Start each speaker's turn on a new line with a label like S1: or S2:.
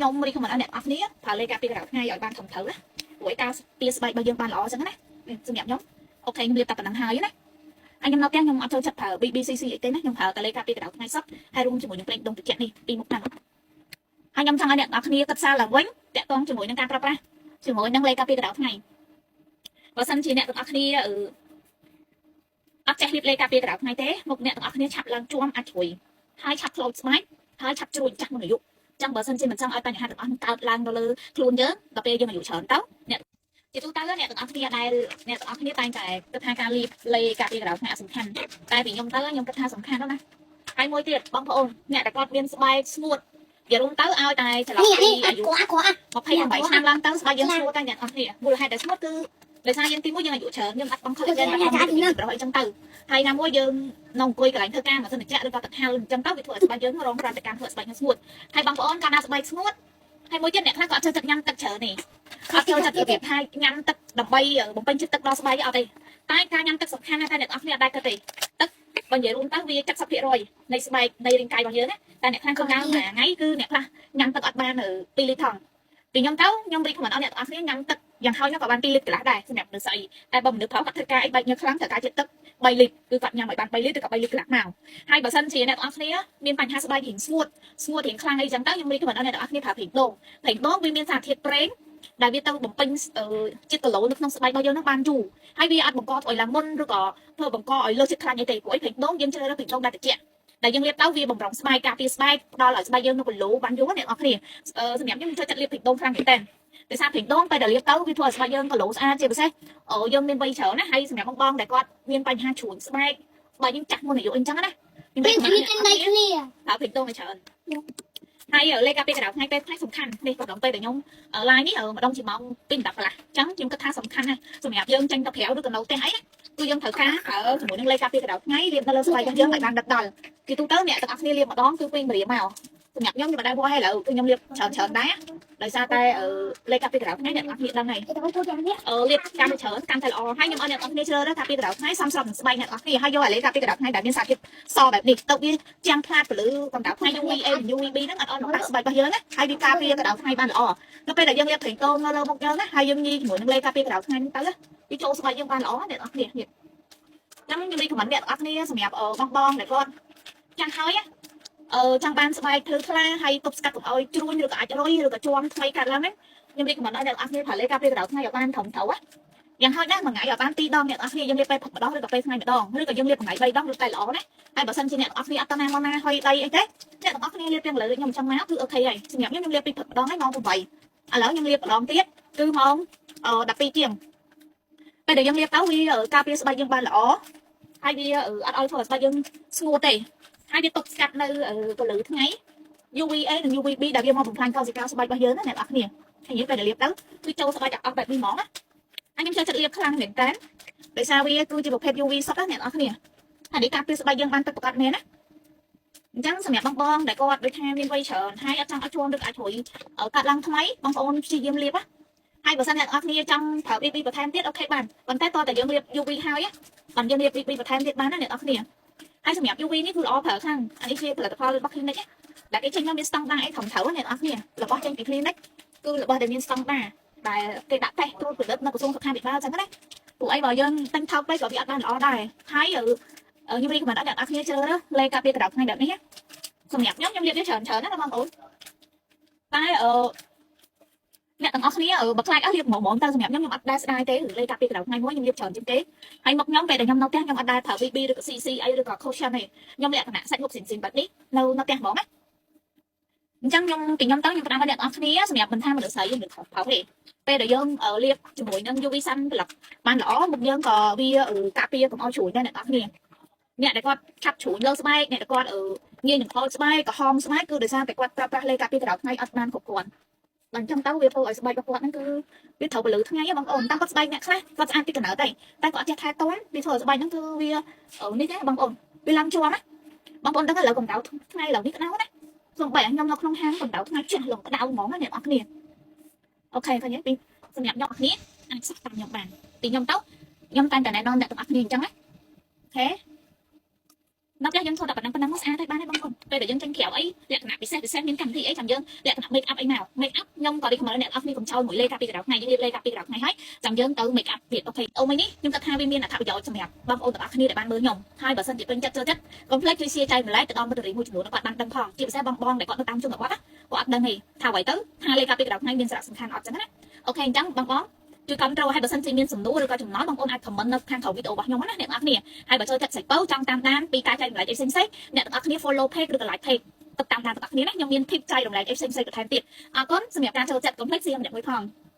S1: ខ្ញុំ recommend ឲ្យអ្នកទាំងអស់គ្នាប្រើឡេការពារកម្ដៅថ្ងៃឲ្យបានត្រឹមត្រូវណាព្រោះឯការពារស្បែករបស់យើងបានល្អអញ្ចឹងណាសម្រាប់ខ្ញុំ OK ខ្ញុំលាបតែប៉ុណ្្នឹងហើយណាហើយខ្ញុំនៅផ្ទះខ្ញុំអត់ចូលចិត្តប្រើ BBCC អីទេណាខ្ញុំប្រើតែឡេការពារកម្ដៅថ្ងៃសុទ្ធហើយរួមជាមួយនឹងប្រេងដូងត្រជាក់នេះពីមុខហ្នឹងហើយខ្ញុំចង់ឲ្យអ្នកទាំងអស់គ្នាគិតសារឡើងវិញតាក់ទងជាមួយនឹងការប្រើប្រាស់ជាមួយនឹងឡេការពារកម្ដៅថ្ងៃបើសិនជាអ្នកទាំងអស់គ្នាអឺអត់ចេះលាបឡេការពារកម្ដៅថ្ងៃទេមុខអ្នកទាំងអស់គ្នាឆាប់ឡើងជាំអាចជ្រុយហើយឆាប់ខ្លោចស្បែកហើយឆាប់ជ្រួញចាស់មុនអាយុចឹងបើសិនជាមិនចង់ឲ្យបញ្ហាទាំងអស់នោះកើតឡើងទៅលើខ្លួនយើងដល់ពេលយើងអាយុច្រើនទៅអ្នកជាទូទៅអ្នកទាំងអស់គ្នាដែលអ្នកទាំងអស់គ្នាតែងតែគិតថាការលាបឡេការពារកម្ដៅថ្ងៃអត់សំខាន់តែពីខ្ញុំទៅខ្ញុំគិតថាសំខាន់ណាស់ណាហើយមួយទៀតបងប្អូនអ្នកដែលគាត់មានស្បែកស្ងួតនិយាយរួមទៅឲ្យតែចន្លោះ
S2: នេះ
S1: ពី
S2: នេះ
S1: អាយុ
S2: អត់គាត់
S1: 28ឆ្នាំឡើងទៅស្បែកយើងស្ងួតតែអ្នកទាំងអស់គ្នាមូលហេតុដែលស្ងួតគឺដោយសារយើងទីមួយយើងអាយុច្រើនយើងអត់បង់ collagen អត់បង់វីតាមីនប្រុសអីចឹងទៅហើយណាមួយយើងនៅអង្គុយកន្លែងធ្វើការម៉ាស៊ីនត្រជាក់ឬក៏ទឹកហៅអញ្ចឹងទៅវាធ្វើឲ្យស្បែកយើងរងប្រតិកម្មធ្វើឲ្យស្បែកយើងស្ងួតហើយបងប្អូនកាលណាស្បែកស្ងួតហើយមួយទៀតអ្នកខ្លះក៏អត់ចូលចិត្តញ៉ាំទឹកច្រើនទេអត់ចូលចិត្តរបៀបថាញ៉ាំទឹកដើម្បីបំពេញជាតិទឹកដល់ស្បែកអត់ទេតែការញ៉ាំទឹកសំខាន់ណាស់តែអ្នកទាំងអស់គ្នាអត់ដែរគិតទេទឹកបើនិយាយរួមទៅវា70%នៃស្បែកនៃរាងកាយរបស់យើងណាតែអ្នកខ្លះគឺកើមួយថ្ងៃគឺអ្នកខ្លះញ៉ាំទឹកអត់បាន2លីត្រថងពីខ្ញុំទៅខ្ញុំ recommend ឲ្យអ្នកទាំងអស់គ្នាញ៉ាំទឹកយ៉ាងហោចណាស់ក៏បាន2លីត្រកន្លះដែរសម្រាប់មនុស្សស្អីតែបើមនុស្សប្រុសគាត់ធ្វើការអីបែកញើសខ្លាំងត្រូវការជាតិទឹក3លីត្រគឺគាត់ញ៉ាំឲ្យបាន3លីត្រឬក៏3លីត្រកន្លះមកហើយបើសិនជាអ្នកទាំងអស់គ្នាមានបញ្ហាស្បែករៀងស្ងួតស្ងួតរៀងខ្លាំងអីចឹងទៅខ្ញុំ recommend ឲ្យអ្នកទាំងអស់គ្នាប្រើប្រេងដូងប្រេងដូងវាមានសារធាតុប្រេងដែលវាទៅបំពេញជាតិគីឡូនៅក្នុងស្បែករបស់យើងហ្នឹងបានយូរហើយវាអត់បង្កធ្វើឲ្យឡើងមុនឬក៏ធ្វើបង្កឲ្យលើសជាតិខ្លាញ់អីទេព្រោះអីប្រេងដូងយើងជ្រើសរើសប្រេងដូងដែលត្រជាក់ដែលយើងលាបទៅវាបំរុងស្បែកការពារស្បែកផ្ដល់ឲ្យស្បែកយើងនៅគីឡូបានយូរអ្នកទាំងអស់គ្នាសម្រាប់ខ្ញុំចូលចិត្តលាបប្រេងដូងខ្លាំងមែនតើដោយសារប្រេងដូងពេលដែលលាបទៅវាធ្វើឲ្យស្បែកយើងគីឡូស្អាតជាពិសេសយើងមានវ័យច្រើនណាហើយសម្រាប់បងបងដែលគាត់មានបញ្ហាជ្រួញស្បែកស្បែកយើងចាស់មុនអាយុអីចឹងណាខ្ញុំ
S2: ពេល
S1: recommend
S2: នេះគេនៃគ្នា
S1: ប្រើប្រេងដូងឲ្យច្រើនហើយឡេការពារកម្ដៅថ្ងៃពេលថ្ងៃសំខាន់នេះក៏ដល់ពេលដែលខ្ញុំ live នេះម្ដងជាម៉ោង2 10កន្លះអញ្ចឹងខ្ញុំគិតថាសំខាន់ណាស់សម្រាប់យើងចេញទៅក្រៅឬក៏នៅផ្ទះអីណាគឺយើងត្រូវការប្រើជាមួយនឹងឡេការពារកម្ដៅថ្ងៃលាបនៅលើស្បែករបស់យើងឲ្យបានដិតដល់គឺទូទៅអ្នកទាំងអស់គ្នាលាបម្ដងគឺពេញម្រាមមកសម្រាប់ខ្ញុំខ្ញុំមិនដែលវាស់ទេឥឡូវគឺខ្ញុំលាបច្រើនច្រើនដែរដោយសារតែឡេការពារកម្ដៅថ្ងៃអ្នកទាំងអស់គ្នាដឹងហើយ
S2: គេទៅធ្វើយ៉ាងនេះ
S1: លាបកាន់តែច្រើនកាន់តែល្អហើយខ្ញុំឲ្យអ្នកទាំងអស់គ្នាជ្រើសរើសការពារកម្ដៅថ្ងៃសមស្របនឹងស្បែកអ្នកទាំងអស់គ្នាហើយយកអាឡេការពារកម្ដៅថ្ងៃដែលមានសារធាតុសបែបនេះទៅវាចាំងផ្លាតពលឺកម្ដៅថ្ងៃ UVA និង UVB ហ្នឹងអត់អត់មកប៉ះស្បែករបស់យើងណាហើយវាការពារកម្ដៅថ្ងៃបានល្អដល់ពេលដែលយើងលាបប្រេងដូងនៅលើមុខយើងណាហើយយើងញីជាមួយនឹងឡេការពារកម្ដៅថ្ងៃហ្នឹងទៅវាចូលស្បែកយើងបានល្អអ្នកទាំងអស់គ្នានេះចឹងខ្ញុំ recommend អ្នកទាំងអស់គ្នាសម្រាប់បងបងដែលគាត់ចាំងហើយចង់បានស្បែកភ្លឺថ្លាហើយទប់ស្កាត់កុំឲ្យជ្រួញឬក៏អាចរុយឬក៏ជាំថ្មីកាត់ឡើងហ្នឹងខ្ញុំ recommend ឲ្យអ្នកទាំងអស់គ្នាប្រើឡេការពារកម្ដៅថ្ងៃឲ្យបានត្រឹមត្រូវណាយ៉ាងហោចណាស់មួយថ្ងៃឲ្យបាន2ដងអ្នកទាំងអស់គ្នាយើងលាបពេលព្រឹកម្ដងឬក៏ពេលថ្ងៃម្ដងឬក៏យើងលាបមួយថ្ងៃ3ដងឬតែល្អណាហើយបើសិនជាអ្នកទាំងអស់គ្នាអត់ទៅណាមកណាហុយដៃអីទេអ្នកទាំងអស់គ្នាលាបទាំងលើខ្ញុំចង់មកគឺ OK ហើយសម្រាប់ខ្ញុំខ្ញុំលាបពីព្រឹកម្ដងហើយម៉ោង8ឥឡូវខ្ញុំលាបម្ដងទៀតគឺម៉ោង12ជាងពេលដែលយើងលាបទៅវាការពារស្បែកយើងបានល្អហើយវាអត់ឲ្យធ្វើឲ្យស្បែកយើងស្ងួតទេហើយវាទប់ស្កាត់នៅពលឺថ្ងៃ UVA និង UVB ដែលវាមកបំផ្លាញកោសិកាស្បែករបស់យើងណាអ្នកទាំងអស់គ្នាហើយពេលដែលលាបទៅគឺចូលស្បែកទាំងអស់បែបនេះហ្មងណាហើយខ្ញុំចូលចិត្តលាបខ្លាំងមែនតើដោយសារវាគឺជាប្រភេទ UV សុទ្ធណាអ្នកទាំងអស់គ្នាហើយនេះការពារស្បែកយើងបានពិតប្រាកដមែនណាអញ្ចឹងសម្រាប់បងបងដែលគាត់ដូចថាមានវ័យច្រើនហើយអត់ចង់ឲ្យជួនឬអាចជ្រុយកាត់ឡើងថ្មីបងប្អូនព្យាយាមលាបណាហើយបើសិនអ្នកទាំងអស់គ្នាចង់ប្រើ BB បន្ថែមទៀត OK បានប៉ុន្តែតើតែយើងលាប UV ហើយបានយើងលាប BB បន្ថែមទៀតបានណាអ្នកទាំងអស់គ្នាហើយសម្រាប់ UV នេះគឺល្អប្រើខ្លាំងអានេះជាផលិតផលរបស់ clinic ដែលគេចេញមកមានស្តង់ដារអីត្រឹមត្រូវណាអ្នកទាំងអស់គ្នារបស់ចេញពី clinic គឺរបស់ដែលមានស្តង់ដារដែលគេដាក់តេស្តត្រួតពិនិត្យនៅក្រសួងសុខាភិបាលអញ្ចឹងណាពួកអីបើយើងទិញថោកពេកក៏វាអត់បានល្អដែរហើយខ្ញុំ recommend ឲ្យអ្នកទាំងអស់គ្នាជ្រើសរើសឡេការពារកម្ដៅថ្ងៃបែបនេះសម្រាប់ខ្ញុំខ្ញុំលាបវាច្រើនច្រើនណាបងប្អូនតែអឺអ្នកទាំងអស់គ្នាបើខ្លាចអស់លាបហ្មងហ្មងទៅសម្រាប់ខ្ញុំខ្ញុំអត់ដែលស្ដាយទេឡេការពារកម្ដៅថ្ងៃមួយខ្ញុំលាបច្រើនជាងគេហើយមកខ្ញុំពេលដែលខ្ញុំនៅផ្ទះខ្ញុំអត់ដែលប្រើ BB ឬក៏ CC អីឬក៏ cushion ទេខ្ញុំលក្ខណៈសាច់មុខស៊ីនស៊ីនបែបនេះនៅនៅផ្ទះហ្មងណាអញ្ចឹងខ្ញុំពីខ្ញុំទៅខ្ញុំផ្ដាំឲ្យអ្នកទាំងអស់គ្នាសម្រាប់មិនថាមនុស្សស្រីឬមនុស្សប្រុសទេពេលដែលយើងលាបជាមួយនឹង UV sun ប្លុកបានល្អមុខយើងក៏វាការពារកុំឲ្យជ្រួញដែរអ្នកទាំងអស់គ្នាអ្នកដែលគាត់ឆាប់ជ្រួញលើស្បែកអ្នកដែលគាត់ងាយនឹងខូចស្បែកក្រហមស្បែកគឺដោយសារតែគាត់ប្រើប្រាស់ឡេការពារកម្ដៅថ្ងៃអត់បានគ្រប់គ្រាន់ដល់អញ្ចឹងទៅវាធ្វើឲ្យស្បែករបស់គាត់ហ្នឹងគឺវាត្រូវពលឺថ្ងៃបងប្អូនតាមគាត់ស្បែកអ្នកខ្លះគាត់ស្អាតពីកណ្ដៅទេតែគាត់អត់ចេះថែទាំវាធ្វើឲ្យស្បែកហ្នឹងគឺវានេះទេបងប្អូនវាឡើងជាប់ណាបងប្អូនដឹងឥឡូវកម្ដៅថ្ងៃឥឡូវនេះក្ដៅណាសូម្បីខ្ញុំនៅក្នុងហាងកម្ដៅថ្ងៃជះលងក្ដៅហ្មងណាអ្នកនរគ្នា OK ឃើញទេពីសម្រាប់អ្នកនរគ្នាអាចសោះតាមខ្ញុំបានពីខ្ញុំទៅខ្ញុំតែងតែណែនាំអ្នកទាំងអស់គ្នាអញ្ចឹងណា OK នៅផ្ទះយើងធ្វើតែប៉ុណ្ណឹងប៉ុណ្ណឹងមកស្អាតហើយបានហើយបងប្អូនពេលដែលយើងចេញក្រៅអីលក្ខណៈពិសេសពិសេសមានកម្មវិធីអីចាំយើងលក្ខណៈ make up អីមក make up ខ្ញុំក៏ recommend អ្នកនរគ្នាកុំចោលមួយលេការពីកម្ដៅថ្ងៃយើងលាបលេការពីកម្ដៅថ្ងៃហើយចាំយើងទៅ make up ទៀត។ OK អូមួយនេះខ្ញុំគិតថាវាមានអត្ថប្រយោជន៍សម្រាប់បងប្អូនទាំងអស់គ្នាដែលបានមើលខ្ញុំហើយបើសិនជាពេញចិត្តចូលចិត្តកុំភ្លេចជួយ share ចែករំលែកទៅដល់មិត្តរីមួយចំនួនគាត់បានដឹងផងជាពិសេសបងបងដែលគាត់នៅតាមជនបទណាគាត់អត់ដឹងទេថាអ្វីទៅថាលេការពីកម្ដៅថ្ងៃមានសារៈសំខាន់អត់ចឹងណាOK អញ្ចឹងបងបងជួយគ្រប់គ្រងឲ្យបើសិនជាមានសំណួរឬក៏ចំណល់បងប្អូនអាច comment នៅខាងក្រោមវីដេអូរបស់ខ្ញុំណាអ្នកទាំងអស់គ្នាហើយបើចូលចិត្តសាច់ពៅចង់តាមដានពីការចែករំលែកអីផ្សេងៗអ្នកទាំងអស់គ្នា follow page ឬក៏ like page ទុកតាមដានទាំងអស់គ្នាណាខ្ញុំមាន tip ចែករំលែកអីផ្សេងៗបន្ថែមទៀតអរគុណសម្រាប់ការចូលចិត្តកុំភ្លេច share ម្នាក់មួយផង។